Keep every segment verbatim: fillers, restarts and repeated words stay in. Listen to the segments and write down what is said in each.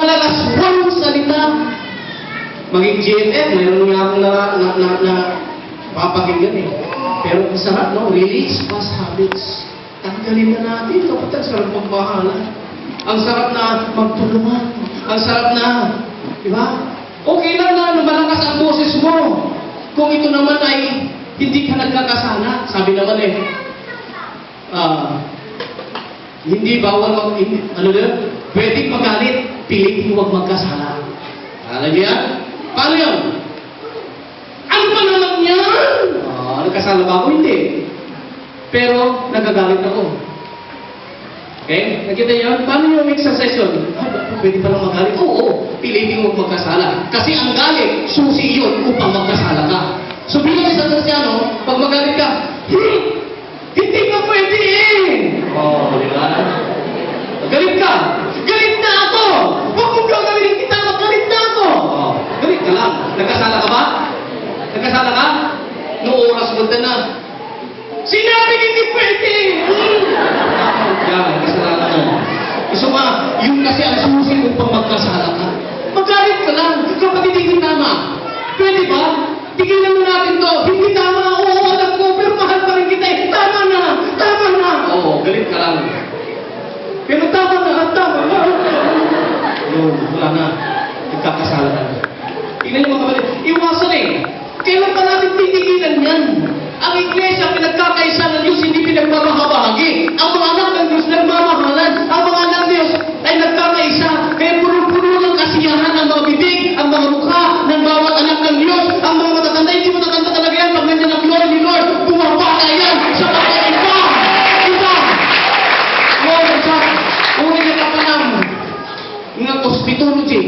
Alas one salita. Maging G F F, mayroon nga akong na, na, na, na papakinggan eh. Pero ang sarap, no? Release past habits. Tanggalin na natin, kapatid, ang sarap magmahalan. Ang sarap na magtulungan. Ang sarap na, di ba? Okay lang na, na malakas ang boses mo. Kung ito naman ay hindi ka nagkakasala. Sabi naman eh, ah, hindi bawal mag-, hindi, ano na, pwedeng magalit, piliting huwag magkasala. Alam niyo yan? Paano yun? Ano ba naman yan? Ah, nagkasala ba ako? Hindi. Pero nagagalit ako. Okay? Nakita niyo yun? Paano yung exercise yun? Ah, ba-, pwede palang magalit? Oo, piliting huwag magkasala. Kasi ang galit, susi yun upang magkasala ka. So bilang isang Kristiyano, pag magalit ka, "Hmm, hindi ka pwede eh!" Oh, di ba? Galit ka. "Galit na ako! Huwag mong gagawin kita, magalit na ako!" Oh, galit ka lang. Nagkasala ka ba? Nagkasala ka? Noong oras mo na, "Sinabi hindi pwede!" Hmm. Yan, kasalanan mo. Gusto ka, yun kasi ang susi upang magkasala ka. Magalit ka lang. Kapatid, hindi tama. Pwede ba? Tigilan na natin to. Hindi tama. Oo, alam ko, pero mahal pa rin kita eh. Tama na. Tama na. Oo, galit ka lang. Pero tama na. Tama na. Yun, wala na. Nagkakasala na. Tingnan niyo, mga kapatid. Iwasan eh. Kailan pa natin titigilan yan? Ang iglesia, pinagkakaisa ng Diyos, hindi pinagmamahabahagi. Ang mga anak ng Diyos, nagmamahalan. Ang mga anak ng Diyos ay nagkakaisa. Kaya punong-puno ng kasiyahan ang mga bibig, ang mga mukha ng bawat anak ng Diyos. Ang mga matatanda, hindi matatanda talaga yan. Pag nandiyan ang glory ni Lord, bumabata yan sa mga iba. Iba. Glory to God. Uri niya kapalang nga cosmetology.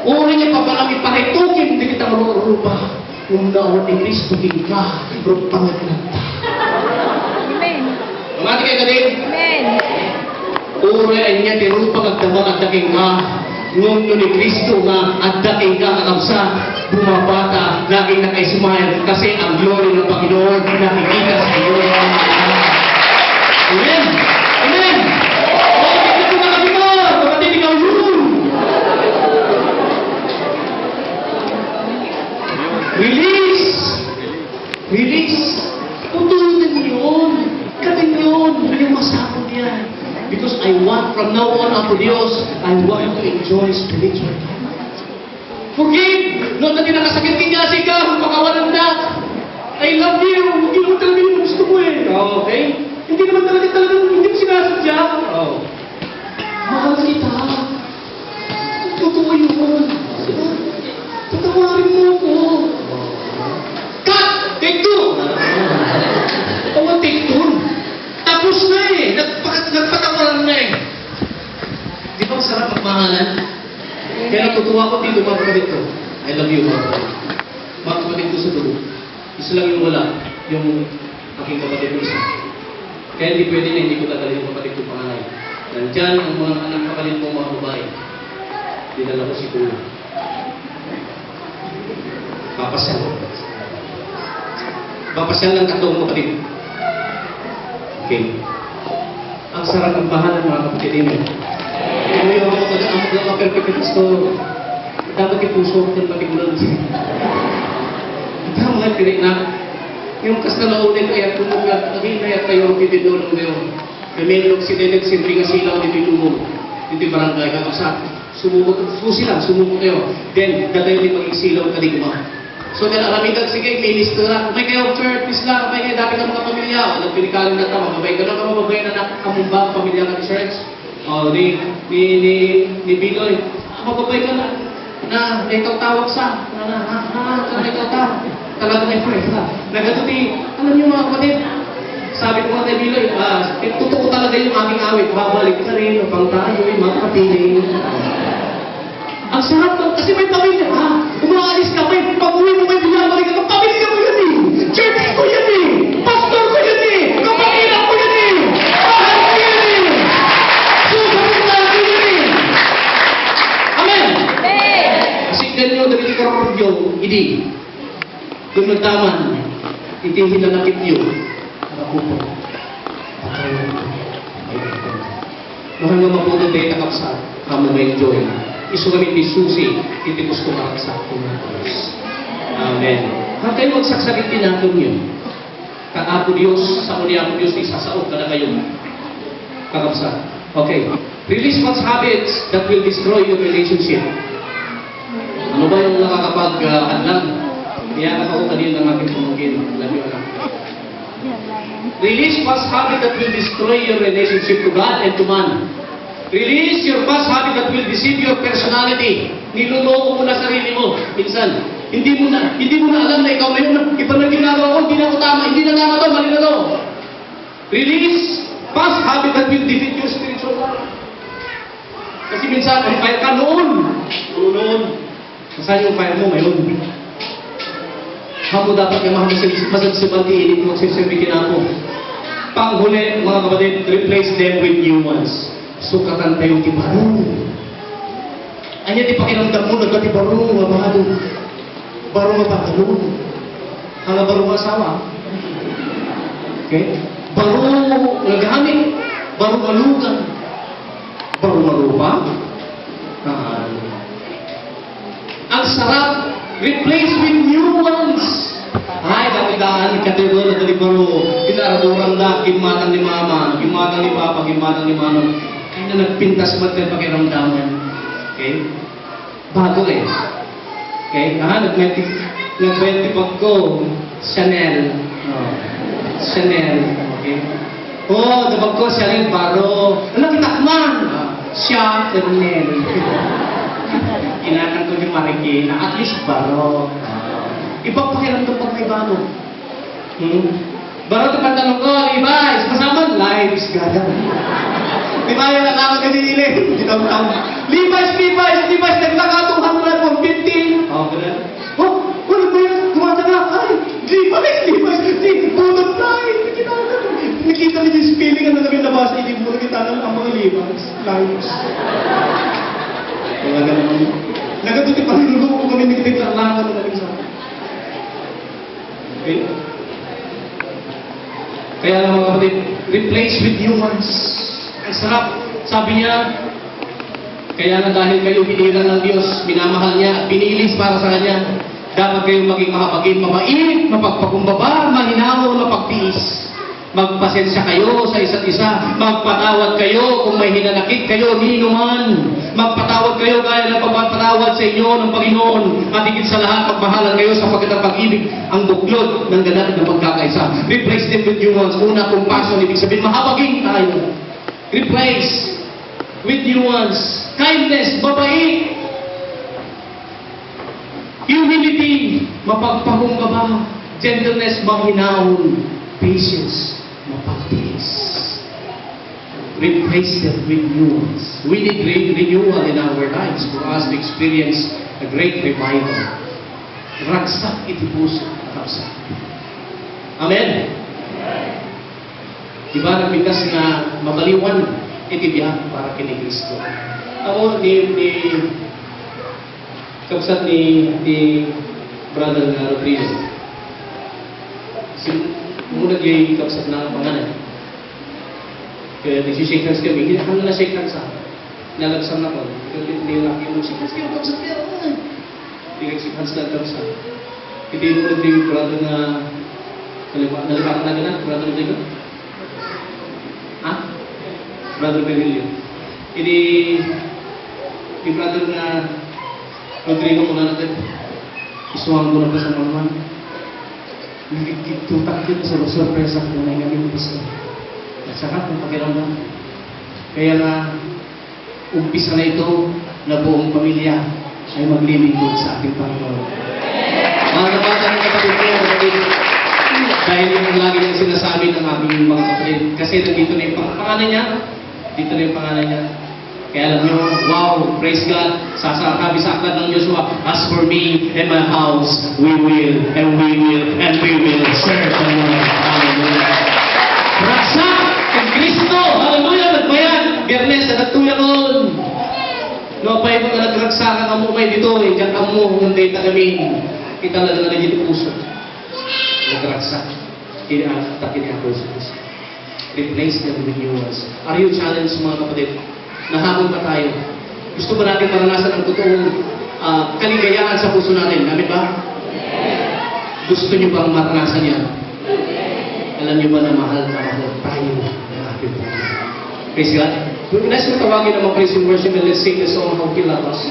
Uri niya pa pala, iparitukim dagiti rurupa. Ngem no awan ni Cristo kenka, ruppangetnetta. Amen. Mamati kayo kadi? Amen. Uray ania ti rupa nga agdama nga adda kenka. Ngem no ni Cristo nga adda kenka, kakabsat, bumabata, laging naka-smile, kasi ang glory ng Panginoon nakikita sa iyo. Amen. Amen. Oh, kapatid ko, mga kapatid, kapatid, ikaw yun. Release! Release! Putulan yun! Katin yun! Yung masapot yan! Because I want, from now on, Apo Dios, I want to enjoy spiritual life. Forgive! No, dati nakasakit ka, kasi ka, pakawalan na. I love you! Hindi mo talaga yung gusto ko eh. Okay? Hindi naman talaga, talaga, hindi mo sinasadya. Oh. Mahal kita. Totoo yun. Patawarin mo ako. Cut! Take two! Awan take two. Tapos na eh. Nagpa-, nagpatawaran na eh. Di ba masarap magmahalan? Kaya natutuwa ko dito, mga kapatid ko. I love you, mga kapatid. Mga kapatid ko sa dugo. Isa lang yung wala, yung aking kapatid ko isa. Kaya hindi pwede na hindi ko dadalhin yung kapatid ko panganay. Nandyan ang mga anak kapatid ko, mga babae. Dinala ko si Kuya. Papasyal. Papasyal ng tatlong kapatid. Okay. Ang sarap ng bahala, mga kapatid, amen. Kung yung mga pag-aamag lang ang perfect pastor, dapat yung puso ko yung patiguran. Ito ang mga tirik na, yung kas na naunay ko, ayat ko mo, ayat kayo, ang pipinulong mo yun. May melok si Neneng, simple nga silaw, di pinulong. Ito yung barangay, kakabsat. Sumuko, susi lang, sumuko kayo. Then, dadayon ni pag-igsilaw, kadi kuma. So, then, aramid lang, sige, minister lang. May kayo, church, please lang. May kayo, dati ka mga pamilya. O, nagpinikalan na tama. Mabay ka na, mabay na, na, among ba, pamilya ka ni church? O, ni, ni, ni, ni Biloy. Mababay ka na. Na, may tawag sa. Na, na, ha, ha, na, may tawag. Talaga may praise na. Nagatuti, alam niyo, mga kapatid, sabi ko nga kay Biloy, ah, totoo talaga yung aking awit, "Babalik ka rin upang tayo'y makapiling." Ang sarap nun, kasi may pamilya ka. Umaalis ka, may pag-uwi mo, may binabalik ka. Pamilya ko yan eh. Church ko yan eh. Pastor ko yan eh. Kapamilya ko yan eh. Mahal ko yan eh. Susunod na ako yan eh. Amen. Amen. Kasi ganyan yung dagiti karapagyo, idi. Dumadaman iti hinanakityo, anak ko po. Mahal nga maputot dayta, kakabsat, a mo ma-enjoy. Isu ngamin ti susi iti gusto nga agsak ti Dios. Amen. Haankayo agsaksakit ti nakemyo. Ta Apo Dios, sao ni Apo Dios ti isasaok kadakayo. Kakabsat. Okay. Release false habits that will destroy your relationship. Ano ba yung nakakapag-, ah, hadlang? Kaya nakauta din ang aking pamangkin. Alam niyo na. Release false habit that will destroy your relationship to God and to man. Release your false habit that will deceive your personality. Niloloko mo na sarili mo. Minsan, hindi mo na, hindi mo na alam na ikaw na yun. Iba na ginagawa ko, hindi na ako tama, hindi na tama to, mali na to. Release false habit that will defeat your spiritual life. Kasi minsan, ang kaya ka noon, noon, noon. Saan yung fire mo ngayon? Amo dapat nga mga masib-, masibsiban ti init mo, sibsibi kinako. Panghuli, mga kapatid, replace them with new ones. Sukatan tayo ti baro. Anya ti pakiramdam mo, nagka ti baro nga baro. Baro nga pantalon. Hala, baro nga asawa. Okay? Baro nga gamit. Baro nga lugan. Baro nga rupa. Ah. Ang sarap, replace with new ones. Ay, dati daan, katero na dali baro. Kinaraburang da, gimmatang ni mama, gimmatang ni papa, gimmatang ni mama. Kaya na nagpintas mo at pakiramdaman. Okay? Bago eh. Okay? Ah, nagbayad ti, nagbayad ti bag ko, Chanel. Oh. Chanel. Okay? Oh, the bag ko, Chanel, baro. Ano, kitak man? Ah, siya, Chanel. Kinatang ko ni Marikina, at least baro. Ah. Ibang pakiramdam pag may baro. Hmm? Baro ti pantalon ko, Levi's. Masama, Levi's, gaga. Di ba yung nakakagadiili? Di downtown. Levi's, Levi's, Levi's, naglaka two hundred, one fifty. Oh, ganun. Oh, ano ba yan? Gumagana. Ay, Levi's, Levi's. Di, bunot na eh. Nakita, nakita niyo yung spelling, ano na yung nabasa, hindi mo nakita ng ang mga Levi's. Levi's. Wala ka naman. Nagatuti pa rin, luluko kami, nagtitarlangan na kami sa Okay? Kaya nga, mga kapatid, replace with new ones. Ang sarap. Sabi niya, kaya nga dahil kayo hinirang ng Diyos, minamahal niya, at pinilis para sa Kanya, dapat kayong maging mahabagin, mabait, mapagpakumbaba, mahinahon, mapagtiis. Magpasensya kayo sa isa't isa. Magpatawad kayo kung may hinanakit kayo ni numan. Magpatawad kayo gaya ng pagpapatawad sa inyo ng Panginoon. At higit sa lahat, magmahalan kayo sapagkat ang pag-ibig ang buklod ng ganap na pagkakaisa. Replace them with new ones. Una, compassion, ibig sabihin, mahabagin tayo. Replace with new ones. Kindness, mabait. Humility, mapagpakumbaba. Gentleness, mahinahon. Patience, mapagtiis. Replace them with new ones. We need re-, renewal in our lives for us to experience a great revival. Ragsak iti puso, ragsak. Amen? Di ba, nagpintas nga mabaliwan iti biag para ken ni Cristo. Ako, ni, ni, kabsat ni, ni Brother nga Rodrigo. Sin-, muna di kabsat na pangalan. Kaya nagsishake hands kami. Hindi, ano na shake hands ako? Nalagsan ako. Kaya ni, ni Rocky, "Shake hands kayo, kabsat kayo." Ay. Pinagsikhans na daw sa. Iti mo ni brother nga nalipa-, nalipatan na gana, brother Rodrigo? Ha? Brother Benilio. Iti, iti brother nga Rodrigo, kuna na tayo. Isuwang ko na pa sa manuan. Nagigigtutak yun sa sorpresa ko na yung aming gusto. At saka kung pakiramdam. Kaya nga, umpisa na ito na buong pamilya ay maglilingkod sa ating Panginoon. Mga kabata, mga kapatid ko, kapatid, dahil yung lagi niyang sinasabi ng aming mga kapatid, kasi nandito na yung pang-, pangalan niya, dito na yung pangalan niya. Kaya alam niyo, wow, praise God, sasabi sa aklat ng Joshua, "As for me and my house, we will, and we will, and we will serve the Lord." Hallelujah. Ragsak ken Cristo. Hallelujah. Nagbayad. Biyernes, nagtuyakon. No, pay mo nga nagragsakan, ammo may ditoy, diak ammo, nga dayta kami. Kita na nga dito puso. Nagragsak. Kini anak, ta kini Apo Jesus. Replace them with new ones. Are you challenged, mga kapatid? Nahabol ba tayo? Gusto ba natin maranasan ang totoong, ah, kaligayahan sa puso natin? Amen ba? Gusto niyo bang maranasan yan? Alam niyo ba na mahal na mahal tayo ng ating Panginoon? Praise God. Let's tawagin ang mga praise and worship and let's sing the song, How He Loved Us.